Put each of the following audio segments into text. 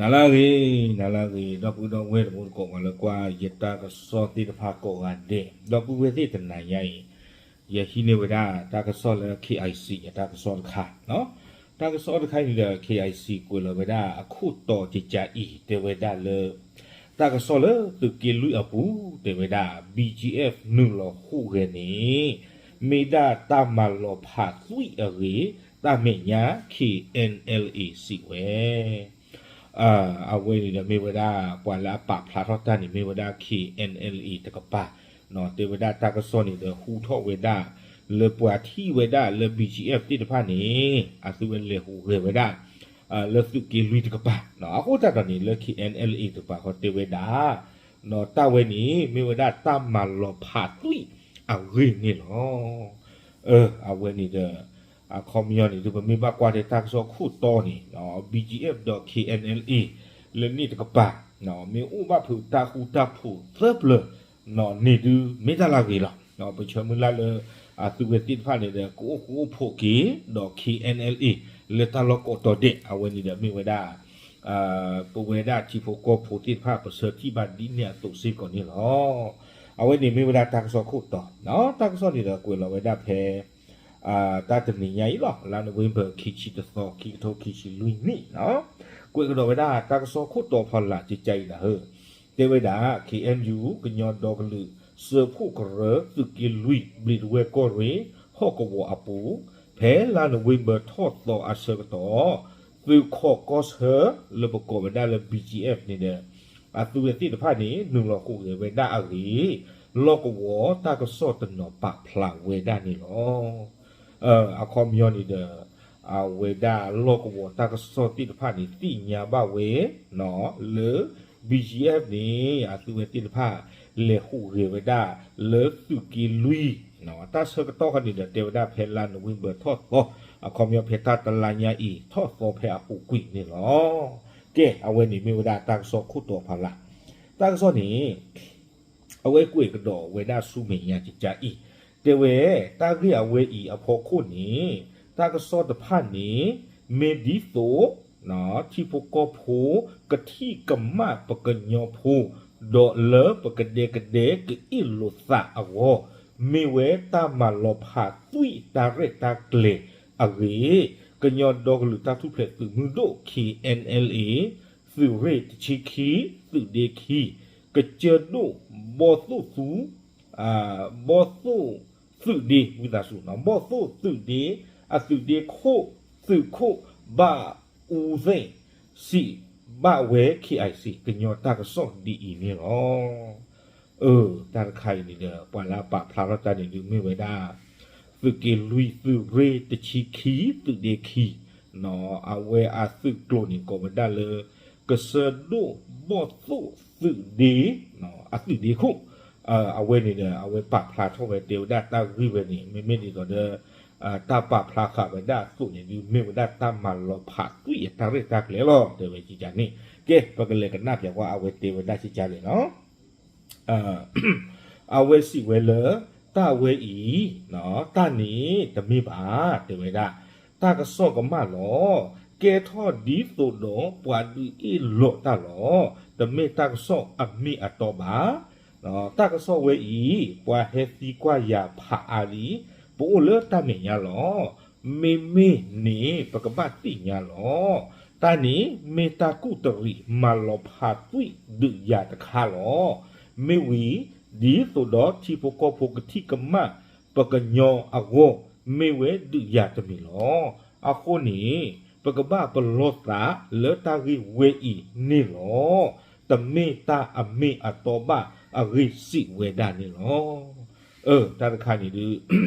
နၤလၢအဂ့ၤ, နၤလၢအဂ့ၤ, ဒီပုၢ်ဒီဝဲၢ်တံၤသကိး ပှၤလၢကွၢ်ယတၢ်ကစီၣ်သ့ၣ်တဖၣ်ကိးဂၤဒဲး, ဒီပုၢ်ဝဲၢ်သ့ၣ်တနၤညါအံၤ, ယဟံးန့ၢ်ဝဲဒၣ်တၢ်ကစီၣ်လၢ KIC အတၢ်ကစီၣ်တခါ, တၢ်ကစီၣ်တခါအံၤန့ၣ်ဒီး KIC ကွဲးလီၤဝဲဒၣ်အခိၣ်တီတကးအံၤ တဲဝဲဒၣ်လၢ တၢ်ကစီၣ်လၢသုးက့လွံၢ်အပူၤ တဲဝဲဒၣ် BGF နုာ်လီၤဟူးဂဲၤန့ၣ် မ့ၢ်ဒၣ်တၢ်မၤလီၤဖးသွံၣ်အဂ့ၢ် တၢ်မဲာ်ညါ KNLA စံးဝဲ အဝဲန့ၣ်ဒီးမ့ၢ်ဝဲဒၣ် ပှၤလၢအပာ်ဖျါထီၣ်တၢ်န့ၣ် မ့ၢ်ဝဲဒၣ် KNLA တကပၤ, တဲဝဲဒၣ်တၢ်ကစီၣ်န့ၣ်ဒီး ဟူထီၣ်ဝဲဒၣ် လၢပှၤထံၣ်ဝဲဒၣ်လၢ BGF သ့ၣ်တဖၣ်န့ၣ် အသုဝဲလဲၤဟူးဂဲၤဝဲဒၣ် လၢသုးက့လွံၢ်တကပၤ, အဃိသတးဒီးန့ၣ် လၢ KNLA တကပၤဃီတဲဝဲဒၣ် တၢ်ဝဲန့ၣ် မ့ၢ်ဝဲဒၣ်တၢ်မၤလီၤဖးသွံၣ်အဂ့ၢ်န့ၣ်လီၤ. အဝဲန့ၣ်ဒီး အခီပညီန့ၣ် ဒ်ပမ့ၢ်ဘၣ်ကွၢ်ထဲတၢ်ကစီၣ်ခိၣ်တီန့ၣ် BGF ဒီး KNLA လၢန့ၣ်တကပၤ မ့ၢ်အိၣ်ဘၣ်ဖုးတၢ်ဃူတၢ်ဖိးသၢပျၢၤန့ၣ်ဒုး မ့ၢ်တၢ်လၢအဂ့ၤလီၤ. ပဆၢမုၢ်လၢ်လၢ အသုဝဲသ့ၣ်တဖၣ်န့ၣ်ဒီး ကအိၣ်ဃူအိၣ်ဖိးက့ၤ ဒီး KNLA လၢတၢ်လီၢ်ကိးတီၤဒဲး အဝဲန့ၣ်ဒီးမ့ၢ်ဝဲဒၣ် ပဝဲဒၣ်ထံဖိကီၢ်ဖိသ့ၣ်တဖၣ် ပဆၢထံၣ်ဘၣ်ဒ်န့ၣ်အသိးစ့ၢ်ကီးန့ၣ်လီၤ. အဝဲန့ၣ်မ့ၢ်ဝဲဒၣ်တၢ်ကစီၣ်ခိၣ်တီ, တၢ်ကစီၣ်န့ၣ်ဒီးကွဲးလီၤဝဲဒၣ်ဖဲ တၢ်တနံၤညါအံၤလီၤ, လါနိၣ်ဝ့ဘၢၣ် ခံဆံတသီ ခံကထိခံဆံလွံၢ်နံၣ်, ကွဲးကဒီးဝဲဒၣ်တၢ်ကစီၣ်ခိၣ်တီဖီလာ်ကကါအံၤဒၣ်ဧၢ, တဲဝဲဒၣ် KNU ကညီဒီကလုာ်စၢဖှိၣ်ကရၢ သုးက့လွံၢ် ဘျံးဒဝဲၢ်ကီၢ်ရ့ၣ် ဟီၣ်ကဝီၤအပူၤ, ဖဲလါနိၣ်ဝ့ဘၢၣ်ထီၣ်သီအဆၢကတီၢ်, သုးခီၣ်ကီၢ်ဆၢ လၢပကိးဝဲဒၣ်လၢ BGF န့ၣ်ဒီး အသုဝဲသ့ၣ်တဖၣ်န့ၣ် နုာ်လီၤဟူးဂဲၤဝဲဒၣ်အဂ့ၢ် လီၢ်ကဝီၤတၢ်ကစီၣ်တနီၤပာ်ဖျါဝဲဒၣ်န့ၣ်လီၤ. အခီပညီန့ၣ်ဒီး အဝဲဒၣ်လီၢ်ကဝီၤတၢ်ကစီၣ်သ့ၣ်တဖၣ်န့ၣ် သ့ၣ်ညါဘၣ်ဝဲ လၢ BGF န့ၣ် အသုဝဲသ့ၣ်တဖၣ် လဲၤဟူးဂဲၤဝဲဒၣ်လၢသုးက့လွံၢ်, တၢ်ဆၢကတီၢ်ခီန့ၣ်ဒီး တဲဝဲဒၣ်ဖဲလါနိၣ်ဝ့ဘၢၣ်ထီၣ်သီ, အခီပညီဖဲတၢ်တလါညါအံၤ ထီၣ်သီဖဲအပူၤကွံာ်န့ၣ်လီၤ. ကဲ အဝဲန့ၣ်မ့ၢ်ဝဲဒၣ်တၢ်ကစီၣ်ခိၣ်တီဖီလာ်, တၢ်ကစီၣ်န့ၣ် အဝဲကွဲးကဒီးဝဲဒၣ်ဆူမဲာ်ညါကကါအံၤ, တဲဝဲ တၢ်ဂ့ၢ်အဝဲအံၤအဖီခိၣ်န့ၣ် တၢ်ကစီၣ်တဖၣ်န့ၣ် မ့ၢ်ဒ်သိး ထံဖိကီၢ်ဖိ ကထံၣ်ကမၣ်ပကညီဖိ ဒီးလၢပကဒဲကဒဲကအ့ၣ်လိာ်သးအဂီၢ်, မ့ၢ်ဝဲတၢ်မၤလီၤဖးသွံၣ်တၢ်ရဲၣ်တၢ်ကျဲၤအဂ့ၢ်, ကညီဒီကလုာ်တၢ်ထူၣ်ဖျဲးသုးမုၢ်ဒိၣ် KNLA သုးရ့ၣ်တဆံခံ သုးဒ့ခံ ကစၢၢ်ဒိၣ် ဘီၣ်သိၣ်သူ ဘီၣ်သိၣ်သုးဒ့ ဝံသးစူၤ ဘီၣ်သိၣ်သုးဒ့ အသုးဒ့ခိၣ် သုးခိၣ် ဘၣ်အူသ့ၣ် စံးဘၣ်ဝဲ KIC ကညီတၢ်ကစီၣ်ဒ်အံၤန့ၣ်လီၤ. အၢ တၢ်တခါအံၤန့ၣ်ဒီး ပှၤလၢအပာ်ဖျါထီၣ်တၢ်န့ၣ်ဒုးမ့ၢ်ဝဲဒၣ် သုးက့လွံၢ် သုးရ့ၣ်တဆံခံ သုးဒ့ခံ အဝဲအသုးကျိၤန့ၣ် ကိးဝဲဒၣ်လၢ ကစၢၢ်ဒိၣ်ဘီၣ်သိၣ်သုးဒ့ အသုးဒ့ခိၣ်, အဝဲန့ၣ်ဒီး အဝဲပာ်ဖျါထီၣ်ဝဲတဲဝဲဒၣ်တၢ်ဂ့ၢ်ဝဲန့ၣ် မ့မ့ၢ်ဒ်သိးဒီး တၢ်ပာ်ဖျါဃာ်ဝဲဒၣ်အသိးန့ၣ်ဒုး မ့ၢ်ဝဲဒၣ်တၢ်မၤလီၤဖးသွံၣ်အတၢ်ရဲၣ်တၢ်ကျဲၤလီၤ တဲဝဲကကါန့ၣ်. ကဲ ပကလဲၤကနၣ်ပၠးကွၢ်အဝဲတဲဝဲဒၣ်ကကါန့ၣ်လီၤ. အဝဲစံးဝဲလၢ တၢ်ဝဲအံၤ တၢ်န့ၣ်တမ့ၢ်ဘၣ် တဲဝဲဒၣ် တၢ်ကစီၣ်ကမၣ်လီၤ. ကဲထီၣ်ဒ်သိးဒီးပှၤဒုးအ့ၣ်လိာ်တၢ်လီၤ. တမ့ၢ်တၢ်ကစီၣ်အမ့ၢ်အတီဘၣ်. တၢ်ကစီၣ်ဝဲအံၤ ပှၤဟဲသံကွၢ်ယၤဖးအါလံ, ပအိၣ်လၢတၢ်မဲာ်ညါလီၤ. မ့မ့ၢ်န့ၣ် ပကဘၣ်သ့ၣ်ညါလီၤ. တၢ်န့ၣ်မ့ၢ်တၢ်ကူၣ်တရံးမၤလီၤဖးသွံၣ်ဒုးယၤတခါလီၤ. မ့ၢ်ဝံၤ ဒ်သိးဒီးထံဖိကီၢ်ဖိကထံၣ်ကမၣ်ပကညီအဂီၢ် မ့ၢ်ဝဲဒုးယၤတမံၤလီၤ. အဃိန့ၣ် ပကဘၣ်ပလီၢ်သးလၢတၢ်ဂ့ၢ်ဝဲအံၤန့ၣ်လီၤ. တမ့ၢ်တၢ်အမ့ၢ်အတီဘၣ်အဂ့ၢ်စံးဝဲဒၣ်န့ၣ်လီၤ. အၢ တၢ်တခါန့ၣ်ဒုး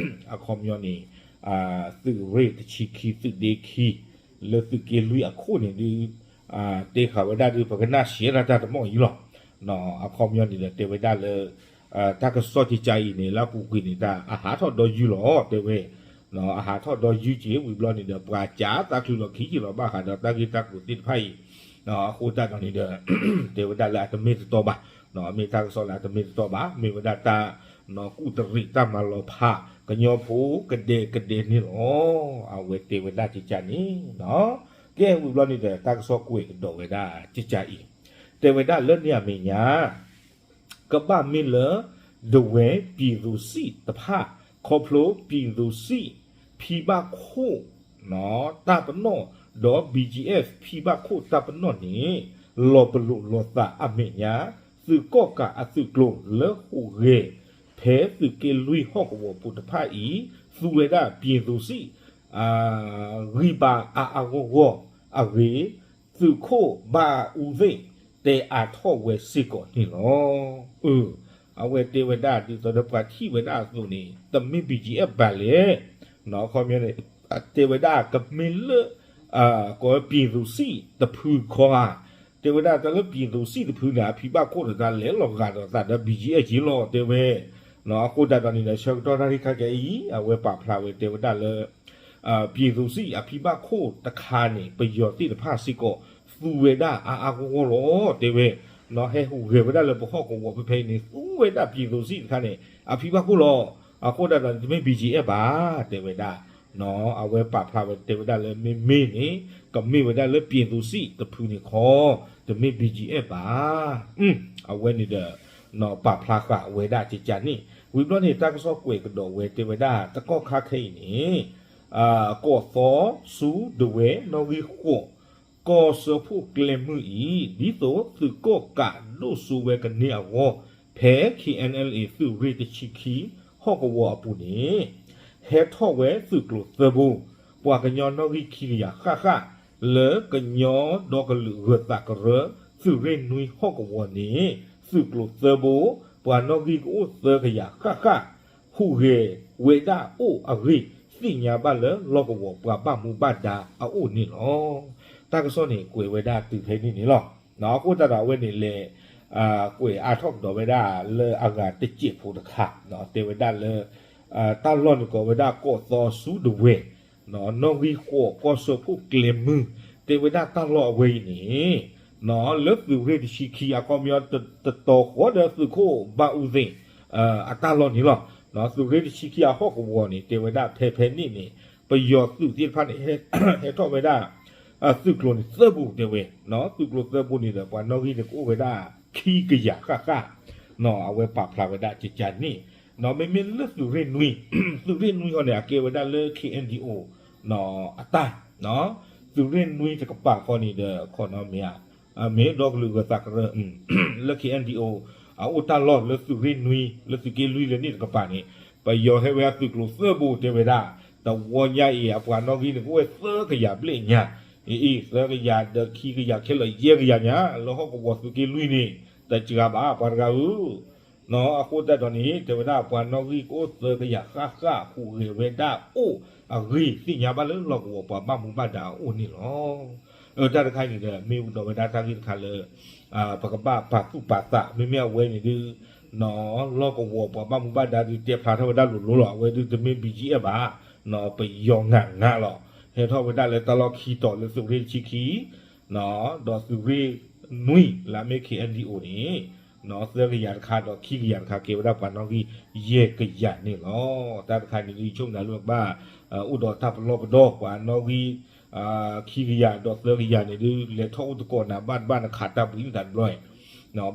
အခီပညီန့ၣ် သုးရ့ၣ်တဆံခံ သုးဒ့ခံ လၢသုးက့လွံၢ်အခိၣ်န့ၣ်ဒုး တဲဃာ်ဝဲဒၣ်ဒုး ပကနၣ်ရှဲဒၣ်တၢ်တမီၢ်အံၤလီၤ. အခီပညီန့ၣ်ဒီးတဲဝဲဒၣ်လၢ တၢ်ကစီၣ်ကကါအံၤန့ၣ် လၢအပူၤကွံာ်န့ၣ် တၢ်အဟးထီၣ်ဒီးယုၢ်လီၤ တဲဝဲ အဟးထီၣ်ဒီးယုၢ်က့ၤ ဝံၤဘျီန့ၣ်ဒီး ပှၤကးသးချုးလီၤခံက့ၤလီၤဘၣ်ဃးဒီးတၢ်ဂ့ၢ်တၢ်ကျိၤသ့ၣ်တဖၣ်အံၤ အဃိသတးဒီးန့ၣ်ဒီး တဲဝဲဒၣ်လၢအတမ့ၢ်တတီဘၣ်, မ့ၢ်တၢ်ကစီၣ်လၢအတမ့ၢ်တတီဘၣ်, မ့ၢ်ဝဲဒၣ်တၢ် ကူၣ်တရံးတၢ်မၤလီၤဖး ကညီဖိကဒဲကဒဲန့ၣ်လီၤ. အဝဲတဲဝဲဒၣ်ကကါန့ၣ် ကဲဝံၤဘျီန့ၣ်ဒီး တၢ်ကစီၣ်ကွဲးကဒီးဝဲဒၣ်ကကါအံၤ, တဲဝဲဒၣ်လၢန့ၣ်အမဲာ်ညါ ကဘၣ်မ့ၢ်လၢ ဒဝဲၢ်ပံၤသူးစံၣ်တဖၣ် ခီဖျိပံၤသူးစံၣ် ဖံဘၣ်ခိၣ် တၢ်ပနီၣ် ဒီး ဘီကၠံအ့ၣ် ဖံဘၣ်ခိၣ်တၢ်ပနီၣ်န့ၣ် လီၤပလိာ်လီၤသးအမဲာ်ညါ သုးကီၣ်ကးအသုးကျိၤလၢဟူးဂဲၤ ဖဲသုးက့လွံၢ်ဟီၣ်ကဝီၤပူၤတဖၣ်အံၤ သူဝဲဒၣ်ပံၤသူးစံၣ် ဂံၢ်ဘါအါအါဂီၢ်ဂီၢ်အဂ့ၢ် သုးခိၣ်ဘၣ်အူသ့ၣ် တဲအါထီၣ်ဝဲစ့ၢ်ကီးန့ၣ်လီၤ. အဝဲတဲဝဲဒၣ်ဒ်သိးဒီးပှၤထံၣ်ဝဲဒၣ်အသိးန့ၣ် တမ့ၢ် ဘီကၠံအ့ၣ် ဘၣ်လဲၣ်. ခီပညီန့ၣ် တဲဝဲဒၣ်ကမ့ၢ်လၢ ကိးဝဲပံၤသူးစံၣ်တဖုခီဧါ, တဲဝဲဒၣ်တၢ်လၢပံၤသူးစံၣ်တဖုန့ၣ် အဖံဘၣ်ခိၣ်ဒီးတၢ်လဲၤလီၤဂာ်ဒီးသးဒီး ဘီကၠံအ့ၣ် က့ၤလီၤ တဲဝဲ. အဃိသတးဒီးန့ၣ်ဒီး ဆၢကတီၢ်တၢ်ရံၣ်ခါကဲအံၤ အဝဲပာ်ဖျါဝဲတဲဝဲဒၣ်လၢ ပံၤသူးစံၣ်အဖံဘၣ်ခိၣ်တခါန့ၣ် ပယီၤသ့ၣ်တဖၣ်စ့ၢ်ကီး သူဝဲဒၣ်အါအါဂီၢ်ဂီၢ်လီၤ တဲဝဲ. ဟဲဟူးဂဲၤဝဲဒၣ်လၢပဟီၣ်ကဝီၤဖဲဖဲအံၤန့ၣ် သူဝဲဒၣ်ပံၤသူးစံၣ်တခါန့ၣ် အဖံဘၣ်ခိၣ်လီၤ. အဃိသတးဒီးန့ၣ် တမ့ၢ် ဘီကၠံအ့ၣ် ဘၣ် တဲဝဲဒၣ်. အဝဲပာ်ဖျါဝဲတဲဝဲဒၣ်လၢမ့မ့ၢ်န့ၣ် ကမ့ၢ်ဝဲဒၣ်လၢပံၤသူးစံၣ်တဖုန့ၣ်ခီ, တမ့ၢ် ဘီကၠံအ့ၣ် ဘၣ်. အဝဲန့ၣ်ဒီး ပာ်ဖျါဃာ်ဝဲဒၣ်ကကါန့ၣ် ဝံၤဘျီန့ၣ် တၢ်ကစီၣ်ကွဲးကဒီးဝဲတဲဝဲဒၣ် တကီၢ်ခါခဲအံၤန့ၣ် ကီၢ်သီ ဆူ ဒဝဲၢ် နီၣ်ဂံၢ်ဃိး ကီၢ်စၢဖှိၣ်ကျဲမုၢ်အံၤ ဒ်သိးသုးကီၣ်ကးဒိၣ်စိဝဲကန့ၢ်အဂီၢ် ဖဲ ခ့ၣ်အဲၣ်အဲၣ်လ်အ့ သုးရ့ၣ်တဆံခံ ဟီၣ်ကဝီၤအပူၤန့ၣ် ဟဲထီၣ်ဝဲသုးကျိၤသၢဘိ, ပှၤကညီနီၣ်ဂံၢ်ခံကယၤဃၣ်ဃၣ် လၢကညီဒီကလုာ်ဂၢၤသးကရၢ သုးရ့ၣ်နွံဟီၣ်ကဝီၤန့ၣ် သုးကျိၤသၢဘိ, ပှၤနီၣ်ဂံၢ်ကအိၣ်သၢကယၤဃၣ်ဃၣ် ဟူးဂဲၤဝဲဒၣ်အိၣ်အဂ့ၢ် သ့ၣ်ညါဘၣ်လၢလီၢ်ကဝီၤပှၤဘၣ်မူဘၣ်ဒါအအိၣ်န့ၣ်လီၤ. တၢ်ကစီၣ်န့ၣ် ကွဲးဝဲဒၣ်တုၤဖဲန့ၣ်န့ၣ်လီၤ. အဃိသတးဒီးအဝဲန့ၣ်လဲၤ ကွဲးအါထီၣ်ကဒီးဝဲဒၣ်လၢအဂၤတစဲးဖိတခါ တဲဝဲဒၣ်လၢ တၢ်လီၢ်န့ၣ်ကိးဝဲဒၣ်ကီၢ်သီဆူဒဝဲၢ် နီၣ်ဂံၢ်ဃိး ကီၢ်စၢဖှိၣ်ကျဲမုၢ် တဲဝဲဒၣ်တၢ်လီၢ်အဝဲအံၤန့ၣ် လၢသုးရ့ၣ်တဆံခံ အခီပညီတတီၤဃီဒီးသုးခိၣ်ဘၣ်အူသ့ၣ် အတၢ်လီၢ်န့ၣ်လီၤ. သုးရ့ၣ်တဆံခံအဟီၣ်ကဝီၤန့ၣ် တဲဝဲဒၣ်ဖဲဖဲန့ၣ်န့ၣ် ပယီၤသုးသ့ၣ်တဖၣ်န့ၣ် ဟဲထီၣ်ဝဲဒၣ် သုးကျိၤန့ၣ်သၢဘိတဲဝဲ, သုးကျိၤသၢဘိန့ၣ်ဒီး ပှၤနီၣ်ဂံၢ်န့ၣ်ကအိၣ်ဝဲဒၣ်ခံကယၤဃၣ်ဃၣ်, အဝဲပာ်ဖျါဝဲဒၣ်ကကါန့ၣ်, မ့မ့ၢ်လၢသုးရ့ၣ်နွံ, သုးရ့ၣ်နွံဃီန့ၣ် အကဲဝဲဒၣ်လၢ ခ့ၣ်အဲၣ်ဒံၣ်အိၣ် အတၢ်, သုးရ့ၣ်နွံတကပၤဃီန့ၣ်ဒီး ခီနီမ့ၢ်ဧါ, မ့ၢ်ဒီကလုာ်ဂၢၤသးကရၢ လၢ ခ့ၣ်အဲၣ်ဒံၣ်အိၣ် အအိၣ်တၢ်လီၢ်လၢသုးရ့ၣ်နွံ လၢသုးက့လွံၢ်လၢန့ၣ်တကပၤန့ၣ် ပယီၤဟဲဝဲအသုးကျိၤသၢဘိတဲဝဲဒၣ်, တဝီညါအံၤ အပှၤနီၣ်ဂံၢ်န့ၣ်ကအိၣ်ဝဲသၢကယၤဘျဲၣ်ညါ, အံၤ သၢကယၤဒီးခံကယၤခဲလၢာ်ယဲၢ်ကယၤညါ လၢဟီၣ်ကဝီၤသုးက့လွံၢ်န့ၣ် တစှၤဘၣ်ပှၤတဂၤဧၢ အဃိသတးဒီးန့ၣ် တဲဝဲဒၣ်ပှၤနီၣ်ဂံၢ်ကအိၣ်သၢကယၤဃၣ်ဃၣ်ဟူးဂဲၤဝဲဒၣ်အိၣ်အဂ့ၢ် သ့ၣ်ညါဘၣ်လၢလီၢ်ကဝီၤပှၤဘၣ်မူဘၣ်ဒါအအိၣ်န့ၣ်လီၤ. တၢ်တခါအံၤန့ၣ်ဒီး မ့ၢ်အိၣ်ဒီးဝဲဒၣ်တၢ်ဂ့ၢ်တခါလၢ ပကဘၣ်ပာ်သူၣ်ပာ်သး မ့မ့ၢ်အဝဲန့ၣ်ဒုး လီၢ်ကဝီၤပှၤဘၣ်မူဘၣ်ဒါဒုးတဲဖျါထီၣ်ဝဲဒၣ်လိၤလိၤလီၤ. အဝဲဒုးတမ့ၢ် ဘီကၠံအ့ၣ် ဘၣ်, ပယီၤငးငါလီၤ. ဟဲထီၣ်ဝဲဒၣ်လၢတၢ်လီၢ်ခံတီၤလၢသုးရ့ၣ်တဆံခံ ဒီးသုးရ့ၣ်နွံ လၢအမ့ၢ် ခ့ၣ်အဲၣ်ဒံၣ်အိၣ်န့ၣ် သၢကယၤတခါဒီးခံကယၤတခါ ကဲဝဲဒၣ်ပှၤနီၣ်ဂံၢ်ယဲၢ်ကယၤန့ၣ်လီၤ. တၢ်တခါန့ၣ်ဒုး ယဆိကမိၣ်လၢပကဘၣ် အိၣ်ဒီးတၢ်ပလီၢ်ပဒီ ပှၤနီၣ်ဂံၢ် ခံကယၤဒီးသၢကယၤန့ၣ်ဒုး လဲၤထီၣ်အိၣ်သကိးနၤဘၣ်တဘၣ် နခးတၢ်ဘှံးနသးတဘျီ,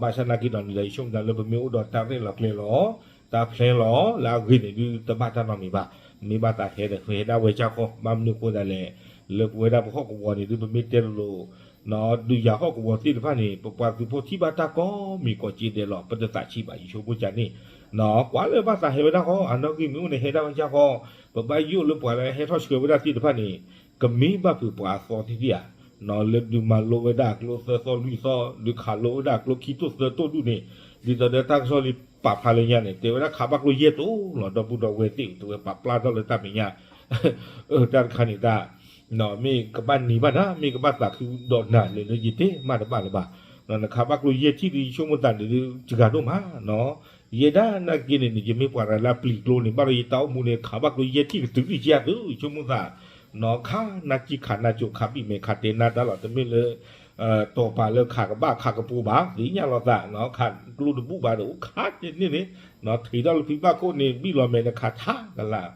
ဘၣ်ဆၣ်နာ်က့ဒီးန့ၣ်ဒီး ယဆိကမိၣ်လၢပမ့ၢ်အိၣ်ဒီးတၢ်ရဲၣ်လီၤကျဲၤလီၤ တၢ်ဖျဲလီၤ လၢအဂ့ၢ်န့ၣ်ဒုး တဘၣ်တၢ်နီတမံၤဘၣ်. မ့ၢ်ဘၣ်သးဟဲဒီး ဟဲဒၣ်ဝဲကၢ်ဃီ ဘၣ်မနုၤအဃိသတးလဲၣ်, လၢပဝဲဒၣ်ပဟီၣ်ကဝီၤန့ၣ်ဒုး ပမ့ၢ်တဲလိၤလိၤ ဒုးယၤဟီၣ်ကဝီၤသ့ၣ်တဖၣ်န့ၣ် ပပှၤသုးဖိထံၣ်ဘၣ်တၢ်ကိးမံၤကိးက့ဒဲးလီၤ ပတသးဆံးဘၣ် ယဆိကမိၣ်ကန့ၣ်, ကွၢ်လၢဘၣ်သးဟဲဝဲဒၣ်ဃီ အနီၣ်ဂံၢ်မ့ၢ်အိၣ်န့ၣ် ဟဲဒၣ်ဝဲကၢ်ဃီ, ပဘၣ်ယိၣ်လၢပှၤလၢဟဲထီၣ်ဆှၢဝဲဒၣ်သ့ၣ်တဖၣ်န့ၣ် ကမ့ၢ်ဘၣ်ဖုးပှၤအသီသ့ၣ်ဧါ, လၢဒုးမၤလိဝဲဒၣ်ကျိသၢသီလွံၢ်သီ ဒုးခးလိဝဲဒၣ်ကျိခံတိၢ်သၢတိၢ်ဒူၣ်န့ၣ်, ဒ်သိးဒီးတၢ်ကစီၣ်လံပာ်ဖျါလၢညါန့ၣ် တဲဝဲဒၣ်ခးဘၣ်ကျိယဲၢ်တိၢ်လီၤ ဒီပုၢ်ဒီဝဲၢ်သ့ၣ် တဲဝဲပာ်ပျၢ်ထီၣ်လၢတၢ်မဲာ်ညါ တၢ်တခါန့ၣ်တၢ် မ့ၢ်ကဘၣ်နံၤဘၣ်နၤ မ့ၢ်ကဘၣ်သးခုဒီးနၤလဲၣ်လၢယတဲမးတဘၣ်လၢၤဘၣ်, နခးဘၣ်ကျိယဲၢ်ထံၣ်ဒီး ယဆိကမိၣ်သးန့ၣ်ဒုး တဂၤဒိၣ်မး, ယဲဒၣ်နာ်က့န့ၣ်န့ၣ် ယမ့ၢ်ပှၤတဂၤလၢအပျံၤကျိန့ၣ် ဘၣ်ဒီးယတၢ်အိၣ်မူန့ၣ် ခးဘၣ်ကျိယဲၢ်ထံၣ်ကတုၤဒံးကယၤသု ယဆိကမိၣ်သး, ခးနၢ်ကံၢ်ခးနၢ်ကၠိခးဘံၣ်မဲာ်ခးတဲနၢ်တၢ်လီၤ တမ့ၢ်လၢ တီၤပာ်လၢခးကဘၣ်ခးကပူၤဘၣ် သ့ၣ်ညါလီၤသး ခးကျိတဘူၣ်ဘၣ်ဒီးအိၣ်ခးတန့ၢ်န့ၣ်, ထံးထီၣ်လၢဖံဘၣ်ခိၣ်န့ၣ် ဘံၣ်လီၤမဲာ်န့ၣ်ခးထါကလာ်,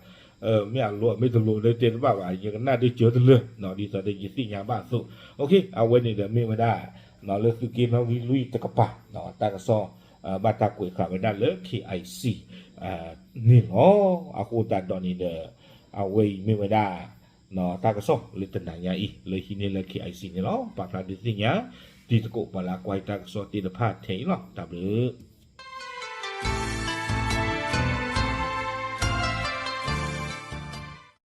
မ့ၢ်အလိၤမ့ၢ်တလိၤလၢတဲတဘၣ်ဘၣ် ယကနၣ်ဒုးစၢၤတလၢ ဒ်သိးဒီးယသ့ၣ်ညါဘၣ်အသိး အဝဲန့ၣ်ဒီးမ့ၢ်ဝဲဒၣ် လၢသုးက့နီၣ်ဂံၢ်လွံၢ်တကပၤ တၢ်ကစီၣ် ဘၣ်တၢ်ကွဲးဃာ်ဝဲဒၣ်လၢ K I C န့ၣ်လီၤ. အဃိသတးဒီးန့ၣ်ဒီး အဝဲအံၤမ့ၢ်ဝဲဒၣ် တၢ်ကစီၣ်လၢတနၤညါအံၤ လၢဟံးန့ၢ်လၢ K I C န့ၣ်လီၤ. ပာ်ဖျါဒုးသ့ၣ်ညါ တံၤသကိးပှၤလၢအကွၢ်တၢ်ကစီၣ်သ့ၣ်တဖၣ်ထဲအံၤလီၤ. တၢ်ဘျုး